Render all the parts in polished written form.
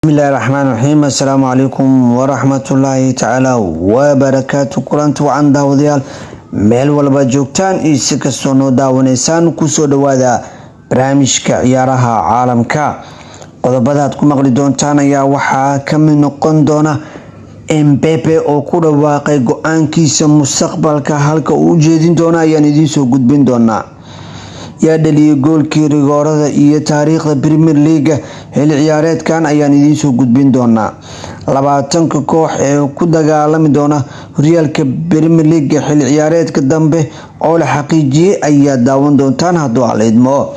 Bismillahi raxmaan raxiim. Assalaamu calaykum waraxmatullaahi tacaala wabarakaatu. Kulanti wacan, daawadayaal, meel walba joogtaan iyo si kastoo noo daawanaysaan, kusoo dhawaada barnaamijka ciyaaraha caalamka. Qodobadaad ku maqli doontaan ayaa waxaa ka mid noqon doona Mbappe oo ku dhawaaqay go-aankiisa mustaqbalka, halka uu u jeedin doono ayaan idiinsoo gudbin doonaa. Yaa dhaliyay goolkii rigoorada iyo taariikhda Premier League xilli ciyaareedkan ayaan idiinsoo gudbin doonaa. 20-ka koox ee ku dagaalami doona horyaalka Premier League xilli ciyaareedka dambe oo la xaqiijiyay ayaa daawan doontaan hadduu Alla idmo.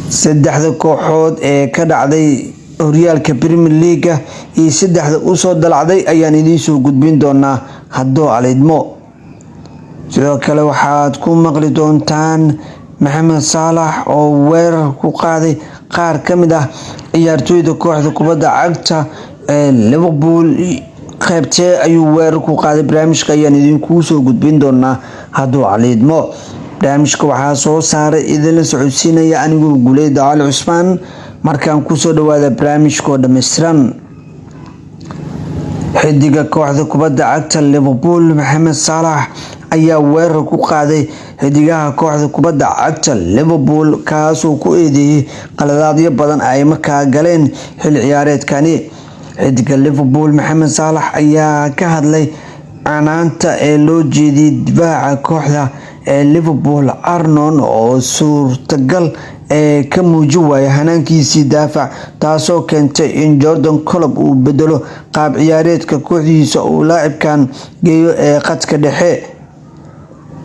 Saddexda kooxood ee ka dhacday horyaalka Premier League iyo saddexda usoo dalacday ayaan idiinsoo gudbin doonaa hadduu Alla idmo. Sidoo kale waxaad ku maqli doontaan Maxamed Saalax oo weerar ku qaaday qaar ka mid ah ciyaartooyda kooxda kubadda cagta ee Liverpool. Qeybtee ayuu weerar ku qaaday? Barnaamijka ayaan idinkuu soo gudbin doonaa hadduu Alla idmo. Barnaamijka waxaa soo saaray, idinla socodsiinaya anigoo Guleeda Cali Cusmaan. Markaan kusoo dhawaada barnaamijkoo dhammaystiran. Xidiga kooxda kubadda cagta Liverpool Maxamed Saalax ayaa weerar ku qaaday xidigaha kooxda kubadda cagta Liverpool, kaasoo ku eedeeyay qaladaadyo badan ay markaa galeen xilli ciyaareedkani. Xidiga Liverpool Maxamed Saalax ayaa ka hadlay canaanta ee loo jeediyay difaaca kooxda ee Liverpool Arnold, oo suurtagal ee ka muujin waayay hanaankiisii daafac, taasoo keentay in Jurgen Klopp uu bedelo qaab ciyaareedka kooxdiisa, uu laacibkan geeyo ee khadka dhexe.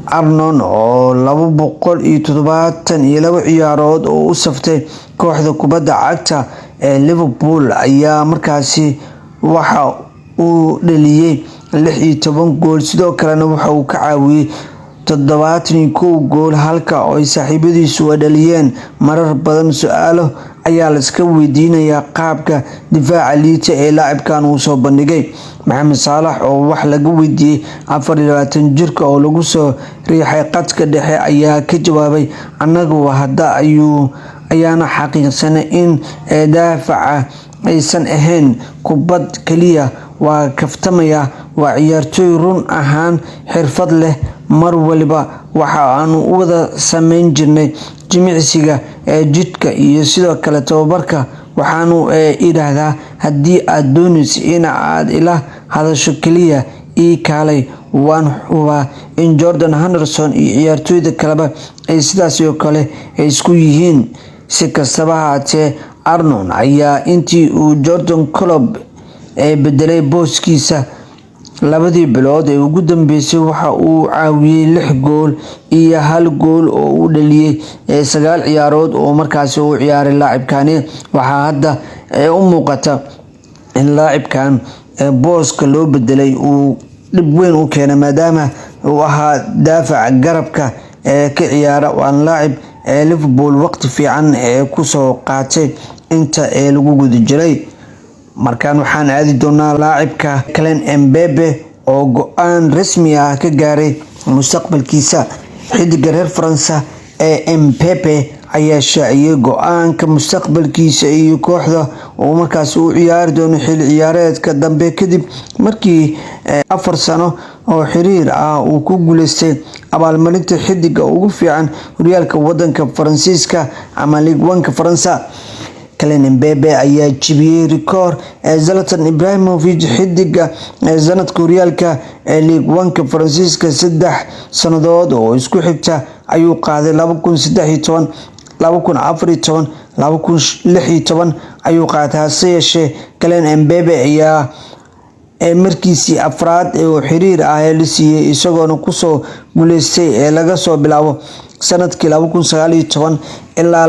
Arnold oo 272 ciyaarood oo u saftay kooxda kubadda cagta ee Liverpool ayaa markaasi waxa uu dhaliyay 16 gool, sidoo kalena waxa uu ka caawiyay 71 gool, halka ay saaxiibadiisu dhaliyeen marar badan. Su-aalo ayaa la iska weydiinayaa qaabka difaaca liita ee laacibkan uu soo bandhigay. Maxamed Saalax oo wax laga weydiiyey 24 jirka oo lagu soo riixay qadka dhexe ayaa ka jawaabay: "Anagu hadda ayaana xaqiiqsanay in daafaca aysan ahayn kubad kaliya." Waa kaftamaya. "Waa ciyaartoy run ahaan xirfad leh. Mar waliba waxa aanu u wada sameyn jirnay jimicsiga ee jidhka iyo sidoo kale tababarka. Waxaanu idhaahdaa, 'Haddii aad dooneyso in aad ila hadasho, kaliya ii kaalay.' Waan hubaa in Jordan Henderson iyo ciyaartoyda kaleba ay sidaas oo kale isku yihiin." Si kastaba ha ahaatee, Arnold ayaa intii uu Jurgen Klopp bedelay booskiisa labadii bilood ee ugu dambeysay waxa uu caawiyay lix gool iyo hal gool oo uu dhaliyay sagaal ciyaarood oo markaasi uu ciyaaray laacibkani. Waxaa hadda u muuqata in laacibkan booska loo bedelay uu dhib weyn u keenay, maadaama uu ahaa daafaca garabka ee ka ciyaara, waan laacib ee Liverpool waqti fiican ee kusoo qaatay inta ee lagu guda jiray. Markaan waxaan aadi doonaa laacibka Kylian Mbappe oo go-aan rasmi ah ka gaaray mustaqbalkiisa. Xidiga reer Faransa ee Mbappe ayaa shaaciyay go-aanka mustaqbalkiisa iyo kooxda uu markaasi u ciyaari doono xilli ciyaareedka dambe, kadib markii 4 sano oo xiriir ah uu ku guuleystay abaalmarinta xidiga ugu fiican horyaalka wadanka Faransiiska ama Ligue 1-ka Faransa. Kylian Mbappe ayaa jebiyey rikoor ee Zlatan Ibrahimovic, xidiga ee sanadka horyaalka ee Ligue 1-ka Faransiiska 3 sanadood oo isku xigta ayuu qaaday. 2013, 2014, 2016 ayuu qaatay. Hase yeeshee, Kylian Mbappe ayaa markiisii afraad oo xiriir ah ee la siiyey, isagoona kusoo guuleystay ee laga soo bilaabo sanadkii 2019 ilaa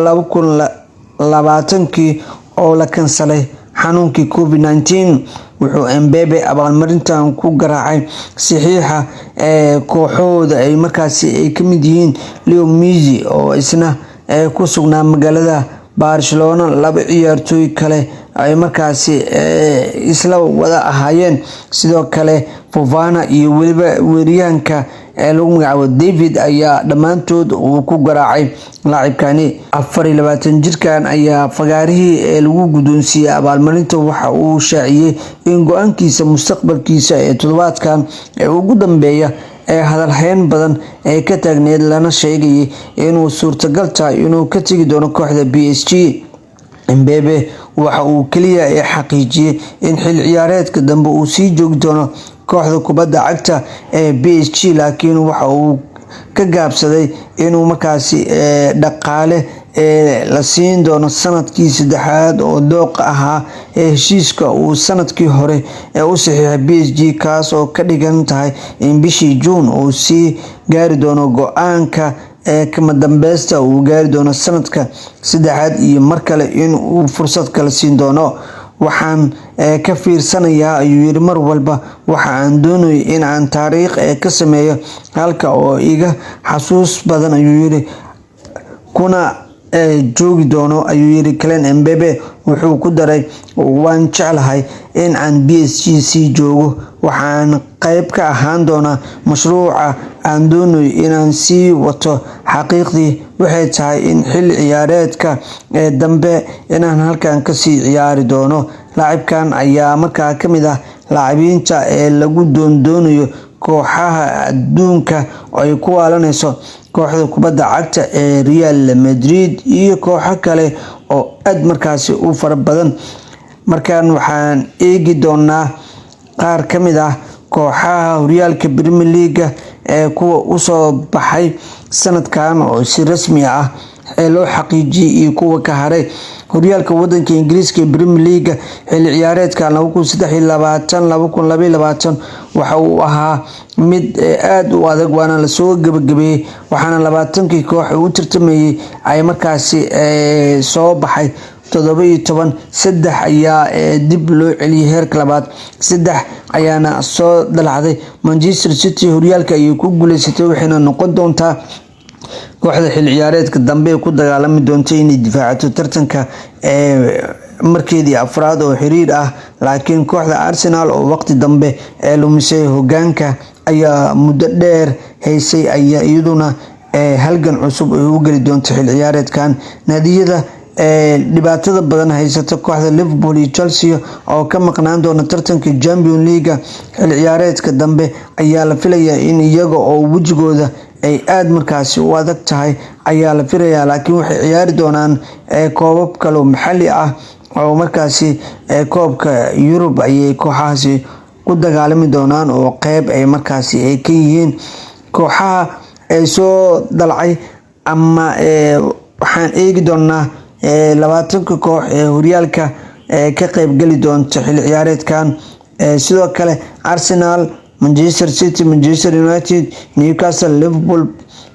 2020-kii oo la kansalay xanuunkii COVID-19. Wuxuu Mbappe abaalmarintan ku garaacay saxiixa ee kooxahooda ay markaasi ay ka mid yihiin Leo Messi oo isna ku sugnaa magaalada Barcelona, laba ciyaartooy kale. Ay markaasi isla wada ahaayeen. Sidoo kale Fofana iyo weliba weeryahanka ee lagu magacaabo David ayaa dhammaantood uu ku garaacay laacibkani. 24 jirkan ayaa fagaarihii ee lagu guddoonsiiyey abaalmarinta waxa uu shaaciyey in go-aankiisa mustaqbalkiisa ee toddobaadkan ee ugu dambeeya ee hadalhayn badan ee ka taagneed, lana sheegayay inuu suurtagal tahay inuu ka tegi doono kooxda PSG. Mbappe waxa uu kaliya ee xaqiijiyey in xil ciyaareedka dambe uu sii joogi doono kooxda kubadda cagta ee PSG, laakiin waxa uu ka gaabsaday inuu markaasi dhaqaale ee la siin doono sanadkii saddexaad oo dooqa ahaa ee heshiiska uu sanadkii hore ee u saxiixay PSG, kaas oo ka dhigan tahay in bishii Juun uu sii gaari doono go-aanka ee kama dambeysta uu gaari doono sanadka saddexaad iyo mar kale in uu fursad kale siin doono. "Waxaan ka fiirsanayaa," ayuu yiri, "mar walba waxa aan doonayo in aan taariikh ka sameeyo halka oo iga xasuus badan," ayuu yiri, "kuna joogi doono," ayuu yiri Kylian Mbappe. Wuxuu ku daray, "Waan jeclahay in aan PSG sii joogo. Waxaan qayb ka ahaan doonaa mashruuca aan doonayo inaan sii wato. Xaqiiqdii waxay tahay in xilli ciyaareedka ee dambe inaan halkan kasii ciyaari doono." Laacibkan ayaa markaa kamid ah laacibiinta ee lagu doondoonayo kooxaha adduunka oo ay ku waalaneyso kooxda kubadda cagta ee Real Madrid iyo kooxo kale oo aad markaasi u fara badan. Markan waxaan eegi doonaa qaar ka mid ah kooxaha horyaalka Premier League ee kuwa usoo baxay sanadkan oo si rasmi ah ee loo xaqiijiyay iyo kuwa ka haray horyaalka wadanka Ingiriiska ee Premier League. Xilli ciyaareedkan 2023, 2022 waxa uu ahaa mid aada u adag, waana lasoo gabagabeeyey, waxaana 20kii koox u tartamayay ay markaasi soo baxay 17. Saddex ayaa dib loo celiyay heerka labaad, saddex ayaana soo dalacday. Manchester City horyaalka ayay ku guuleysatay, waxayna noqon doontaa kooxda xil ciyaareedka dambe ku dagaalami doonta inay difaacato tartanka ee markeedii afraad oo xiriir ah. Laakiin kooxda Arsenal oo waqti dambe ee lumisay hogaanka ayaa muddo dheer haysay ayaa iyaduna halgan cusub ay u geli doonta xil ciyaareedkan. Naadiyada dhibaatada badan haysata, kooxda Liverpool iyo Chelsea oo ka maqnaan doona tartanka Champion League xil ciyaareedka dambe, ayaa la filayaa in iyaga oo wejigooda ay aada markaasi u adag tahay ayaa la filayaa, laakiin waxay ciyaari doonaan koobab kale oo maxalli ah oo markaasi koobka Yurub ayay kooxahaasi ku dagaalami doonaan oo qeyb ay markaasi ay ka yihiin kooxaha ay soo dalcay. Ama waxaan eegi doonaa 20ka koox ee horyaalka ka qeybgeli doonta xilli ciyaareedkan. Sidoo kale Arsenal, Manchester City, Manchester United, Newcastle, Liverpool,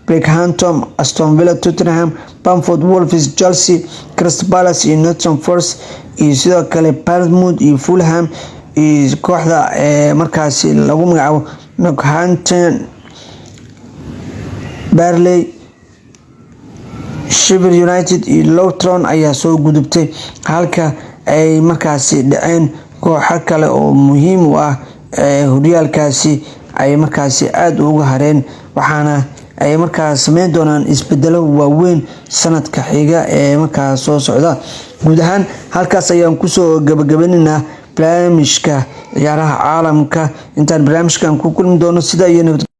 Brighton, Aston Villa, Tottenham, Bamford, Wolves, Chelsea, Crystal Palace iyo Nottingham Forest, iyo sidoo kale Bournemouth iyo Fulham iyo kooxda markaasi lagu magacaabo Northampton, Burnley, Sheffield United iyo Luton ayaa soo gudubtay, halka ay markaasi dhaceen kooxo kale oo muhiim u ah horyaalkaasi ay markaasi aada uga hareen, waxaana ay markaas sameyn doonaan isbedelo waaweyn sanadka xiga ee markaas soo socda. Guud ahaan halkaas ayaan kusoo gabagabaynaynaa barnaamijka ciyaaraha caalamka. Intaan barnaamijkan ku kulmi doono, sida iyo nabad.